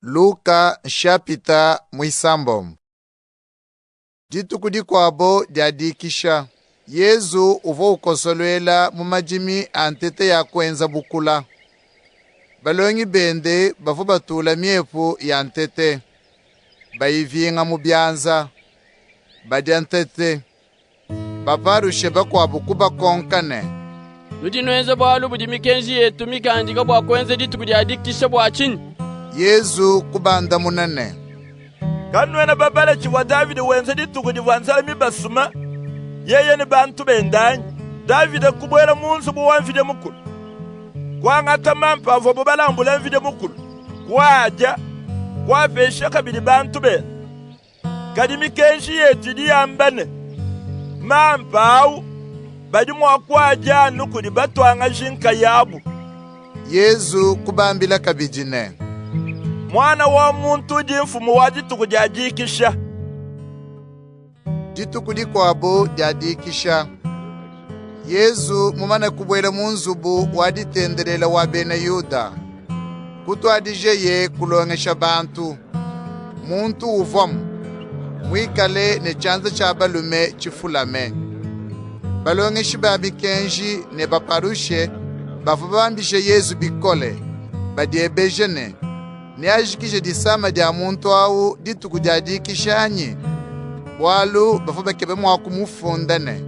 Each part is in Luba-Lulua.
Luka nshapita muisambombo. Dituku dikuabo dia dikisha, Yezu uvua ukosoluela mu madimi a ntete ya kuenza bukula. Balongi bende bavua batula miepu ya ntete, bayivinga mu bianza, badia ntete. Baparushe bakuabu kubakonka ne, Nudi nuenza bualu budi mikenji yetu mikandike bua kuenza dituku dia dikisha bua tshinyi? Yezu kubandamuna ne, Kanuena babale tshivua Davide wenza dituku divua nzala mibasume, yeye ne bantu bende anyi? Davide kubuela mu nzubu wa Mvidi Mukulu, kuangata mampa avuabu balambule Mvidi Mukulu, kuadia, kuapesha kabidi bantu bende. Kadi mikenji yetu idi yamba ne, mampa awu badi mua kuadia anu kudi batuangaji nkayabu. Yezu kubambila kabidi ne, Muana wa muntu udi mfumu wa dituku dia dikisha. Dituku dikuabu dia dikisha, Yezu mumane kubuela mu nzubu wa ditendelela wa bena Yuda, kutuadijeye kulongesha bantu. Muntu uvuamu muikale ne tshianza tshia balume tshifulame. Balongeshi ba mikenji ne Baparushe bavua bambishe Yezu bikole, badiebeja ne, neajikije disama dia muntu awu dituku dia dikisha anyi? Bualu bavua bakeba mua kumufunda ne,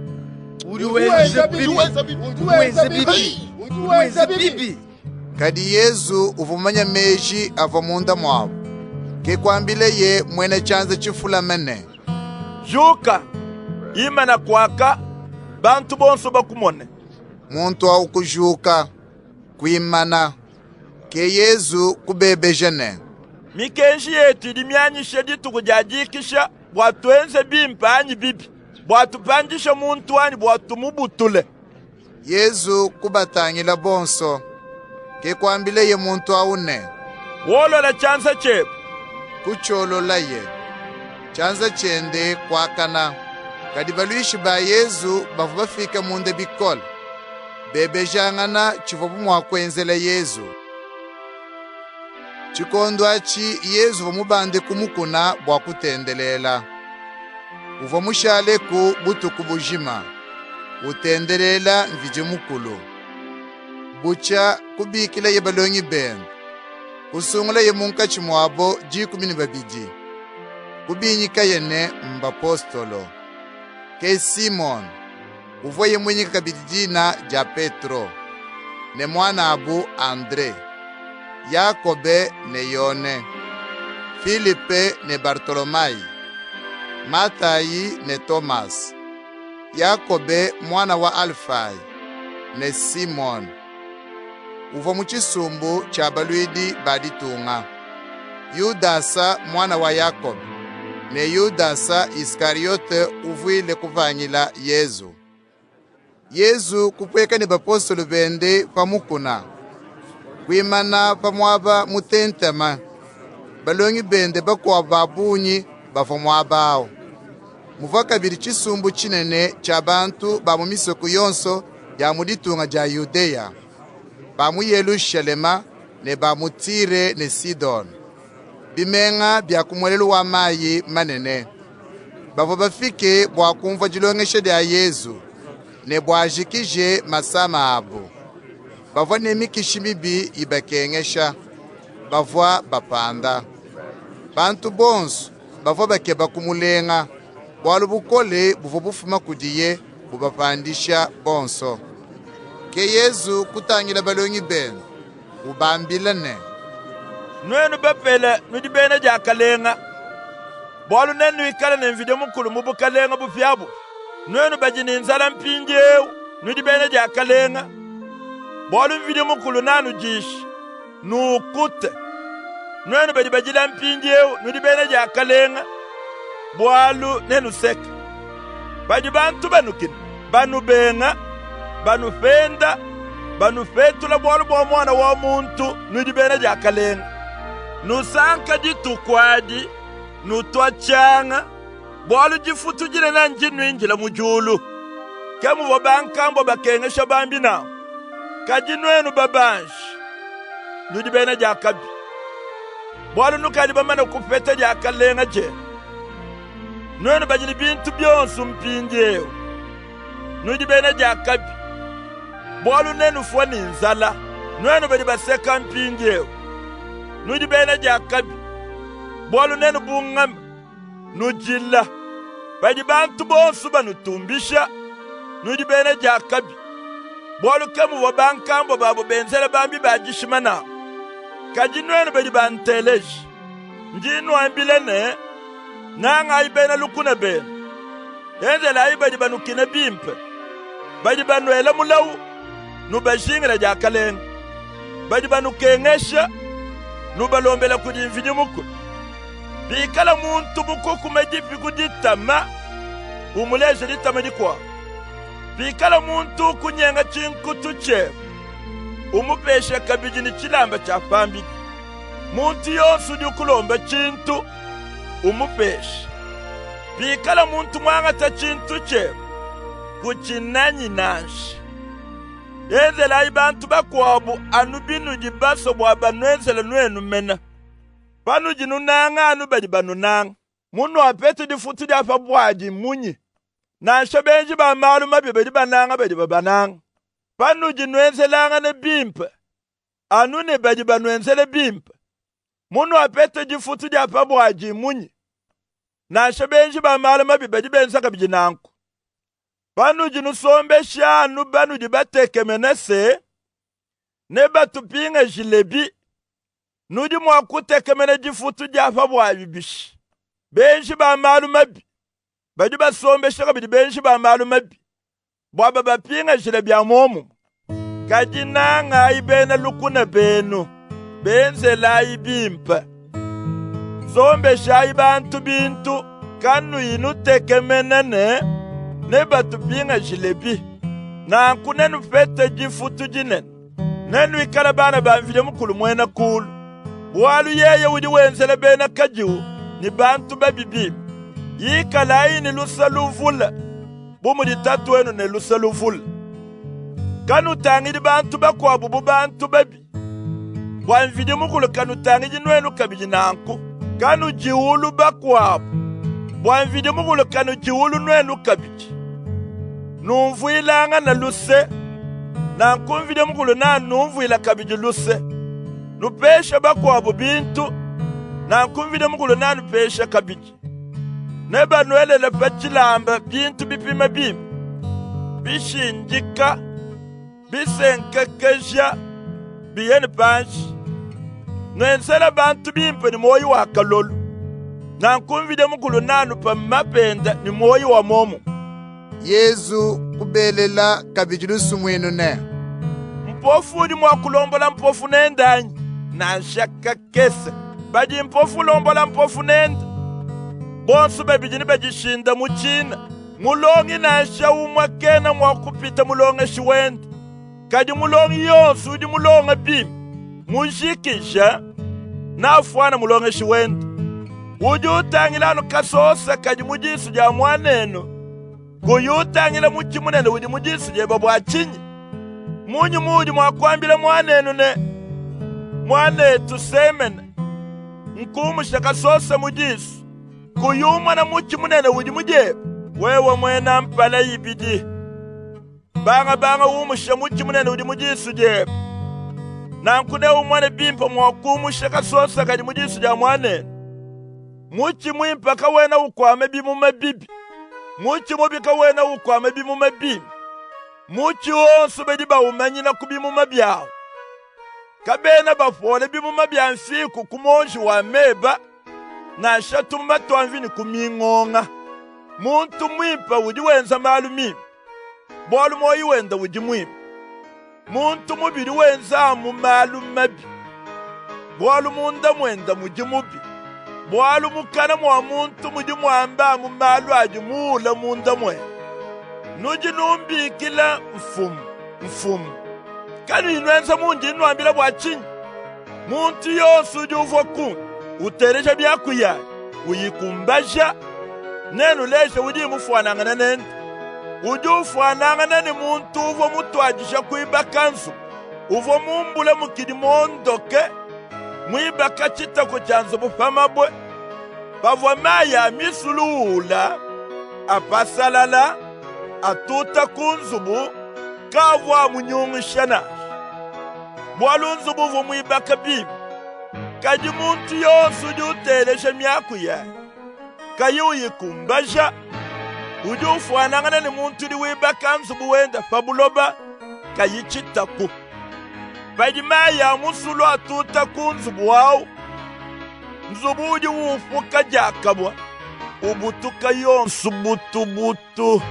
Udi wenza bibi, udi wenza bibi, udi wenza bibi. Kadi Yezu uvua mumanye meji avua munda muabu. Ke kuambileye muena tshianza tshifulame ne, Juka, imana kuaka, bantu bonso bakumone. Muntu awu kujuka, kuimana. Ke Yezu kubebeja ne, Mikenji yetu idi mianyishe dituku dia dikisha bua tuenze bimpe anyi bibi, bua tupandishe muntu anyi bua tumubutule? Yezu kubatangila bonso, ke kuambileye muntu awu ne, Wolola tshianza tshiebe. Kutshiololaye, tshianza tshiende kuakana. Kadi baluishi ba Yezu bavua bafike munda bikole, bebejangana tshivuabu mua kuenzela Yezu. Tshikondo atshi Yezu uvua mubande ku mukuna bua kutendelela. Uvua mushaleku butuku bujima, utendelela Mvidi Mukulu. Butshia kubikilaye balongi bende, kusungulaye munkatshi muabo 12, kubinyikaye ne mbapostolo. Ke Simone, uvuaye muinyike kabidi dina dia Petro, ne muanabu Andre, Yakobe ne Yone, Filipe ne Bartolomayi, Matayi ne Tomase, Yakobe muana wa Alfayi ne Simone uvua mu tshisumbu tshia baluidi ba ditunga, Yudasa muana wa Yakobe ne Yudasa Iskariote uvuile kupangila Yezu. Yezu kupueka ne bapostolo bende pa mukuna, kuimana pa muaba mutentame. Balongi bende bakuabu ba bungi bavua muaba awu. Muvua kabidi tshisumbu tshinene tshia bantu ba mu misoko yonso ya mu ditunga dia Yudeya, ba mu Yelushalema ne ba mu Tire ne Sidone, bimenga bia ku muelelu wa mayi manene. Bavua bafike bua kumvua dilongesha dia Yezu ne bua ajikije masama abu. Bavua ne mikishi mibi ibakengesha, bavua bapanda. Bantu bonso bavua bakeba kumulenga, bualu bukole buvua bufuma kudiye bubapandisha bonso. Ke Yezu kutangila balongi bende, ubambila ne, Nuenu bapele nudi bena diakalenga, bualu nenuikale ne Mvidi Mukulu mu bukalenga bupiabupia. Nuenu badi ne nzala mpindiewu nudi bena diakalenga, bualu Mvidi Mukulu neanudishe, nuukute. Nuenu badi badila mpindiewu nudi bena diakalenga, bualu nenuseke. Padi bantu banukina, banubenga, banupenda, banupetula bualu bua Muana wa muntu, nudi bena diakalenga. Nusanka dituku adi, nutua tshianga, bualu difutu dinene ndinuindile mu diulu. Ke muvua bankambua bakengesha bambi nanku. Kadi nuenu babanji, nudi bena diakabi. bualu nukadi bamane kupeta diakalenga dienu. Nuenu badi ne bintu bionso mpindieu, nudi bena diakabi, bualu nenufue ne nzala. Nuenu badi baseka mpindieu, nudi bena diakabi, bualu nenubungame, nudila. Padi bantu bonso banutumbisha, nudi bena diakabi, bualu ke muvua bankambua babo benzela bambi ba dishima nanku. Kadi nuenu badi banteleja, ndi nnuambila ne, nangayi bena lukuna benu, enzelayi badi banukina bimpe, badi banuela mulawu, nubajingila diakalenga, badi banukengesha, nubalombela kudi Mvidi Mukulu. Bikala muntu mukukume dipi ku ditama, umuleje ditama dikuabu. Bikala muntu ukunyenga tshinkutu tshiebe, umupeshe kabidi ne tshilamba tshia pambidi. Muntu yonso udi ukulomba tshintu, umupeshe. Bikala muntu muangata tshintu tshiebe, kutshinanyi nansha. Enzelayi bantu bakuabu anu binudi basue bua banuenzele nuenu mene. Panudi nunanga anu badi banunanga, munuapeta difutu dia pa buadi munyi? Nansha benji ba malu mabi badi bananga badi babananga. Panudi nuenzelangana bimpe anu ne badi banuenzele bimpe, munuapeta difutu dia pa buadi munyi? Nansha benji ba malu mabi badi benza kabidi nanku. Panudi nusombesha anu banudi batekemene se, nebatupingajilebi, nudi mua kutekemena difutu dia pa buadi bishi? Benji ba malu mabi badi basombesha kabidi benji ba malu mabi bua babapingajile bia muomumue. Kadi nangayi bena lukuna benu, benzelayi bimpe, sombeshayi bantu bintu kanuyi nutekemena ne nebatupingajilebi. Nanku nenupete difutu dinene, nenuikale bana ba Mvidi Mukulu Muena Kulu, bualu yeye udi wenzela bena kadiwu ne bantu babi bimpe. Ikalayi ne luse luvule bu mudi tatuenu ne luse luvule. Kanutangidi bantu bakuabu bu bantu babi, bua Mvidi Mukulu kanutangidi nuenu kabidi nanku. Kanujiwulu bakuabu, bua Mvidi Mukulu kanujiwulu nuenu kabidi. Numvuilangana luse, nanku Mvidi Mukulu nanumvuila kabidi luse. Nupeshe bakuabu bintu, nanku Mvidi Mukulu nanupeshe kabidi. Nebanuelele pa tshilamba bintu bipima bimpe, bishindika, bisenkekeja, biye ne panshi. Nuenzele bantu bimpe ne muoyo wa kalolu, nanku Mvidi Mukulu nanupe mapa ende ne muoyo wa muomumue. Yezu kubelela kabidi lusumuinu ne, Mpofu udi mua kulombola mpofu nende anyi? Nansha kakese. Padi mpofu ulombola mpofu nende, bonso babidi nebadishinde mu tshina. Mulongi nansha umue kena mua kupita mulongeshi wende, kadi mulongi yonso udi mulonge bimpe, mujikije, nafuana mulongeshi wende. Udi utangila anu kasosa kadi mu disu dia muanenu, kuyi utangila mutshi munene udi mu disu diebe bua tshinyi? Munyi muudi mua kuambila muanenu ne, Muanetu semena, nkumushe kasosa mu disu, kuyi umona mutshi munene udi mu diebe? Wewe muena mpala ibidi, banga banga umushe mutshi munene udi mu disu diebe, nanku neumone bimpe mua kumusha kasosa kadi mu disu dia muanenu. Mutshi muimpe kawena ukuama bimuma bibi, mutshi mubi kawena ukuama bimuma bimpe. Mutshi wonso badi baumanyina ku bimuma biawu. Kabena bapola bimuma bia mfiku ku muonji wa meba, nansha tumuma tua mvinyo ku mingonga. Muntu muimpe udi wenza malu mimpe, bualu muoyo wende udi muimpe. Muntu mubi udi wenza amu malu mabi, bualu munda muende mudi mubi. Bualu mukana mua muntu mudi muamba amu malu adi muule munda muende. Nudi numbikila mfumu, mfumu, kanuyi nuenza mundi nnuambila bua tshinyi? Muntu yonso udi uvua kundi, uteleja miaku yanyi, uyikumbaja, nenuleje udi mufuanangana nende. Udi ufuanangana ne muntu uvua mutuadije kuibaka nzubu, uvua mumbule mukidi muondoke, Muibaka tshitaku tshia nzubu pa mabue, pavua mayi a misulu uula, apasalala, atuta ku nzubu, kaavua amunyungusha nansha, bualu nzubu uvua muibaka bimpe. Kadi muntu yonso udi uteleja miaku yanyi, kayi uyikumbaja, udi ufuanangana ne muntu udi wibaka nzubu wende pa buloba, kayi tshitaku. Padi mayi a musulu atuta ku nzubu awu, nzubu udi upuka diakamue, ubutuka yonsu butubutu.